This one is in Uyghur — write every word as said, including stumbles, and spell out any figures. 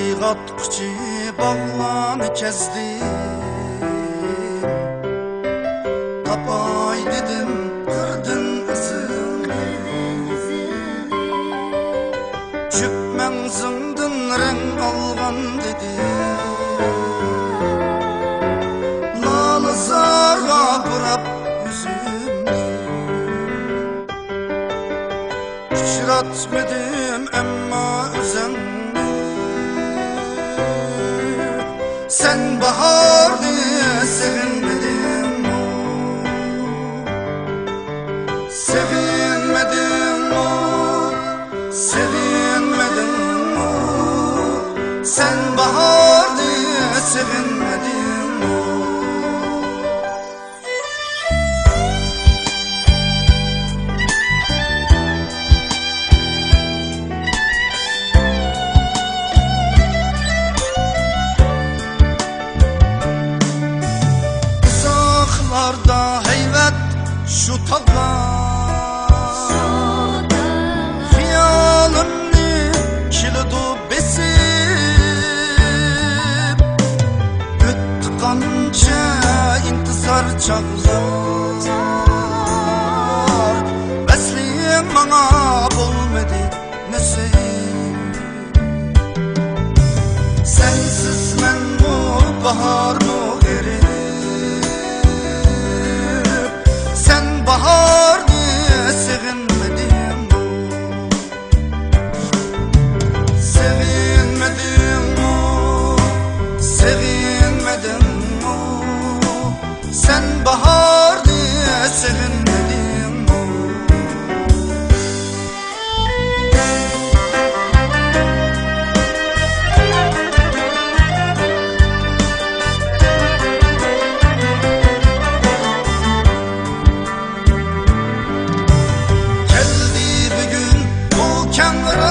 ئويغاتقۇچى باغلارنى كەزدىم، تاپاي دېدىم قىردىن ئىزىڭنى. جۈپ مەڭزىڭدىن رەڭ ئالغان دېدىم، لالىزارغا بۇراپ يۈزۈمنى. ئۇچراتمىدىم ئەمما ئۆزۈڭنى، سەن باھارنى سېغىنمىدىڭمۇ؟ سېغىنمىدىڭمۇ؟ سېغىنمىدىڭمۇ؟ سەن باھارنى سېغىنمىدىڭمۇ؟ ئۇزاقلاردا ھەيۋەت شۇ تاغلار، خىيالىمنى كېلىدۇ بېسىپ. ئۆتتى قانچە ئىنتىزار چاغلار، ۋەسلىڭ ماڭا بولمىدى نېسىپ. سەنسىز مەنمۇ باھارمۇ غېرىب، سەن باھارنى سېغىنمىدىڭمۇ؟ سېغىنمىدىڭمۇ؟ سېغىنمىدىڭمۇ؟ سەن باھارنى سېغىنمىدىڭمۇ؟ كەلدى بۈگۈن بۇ كەڭرى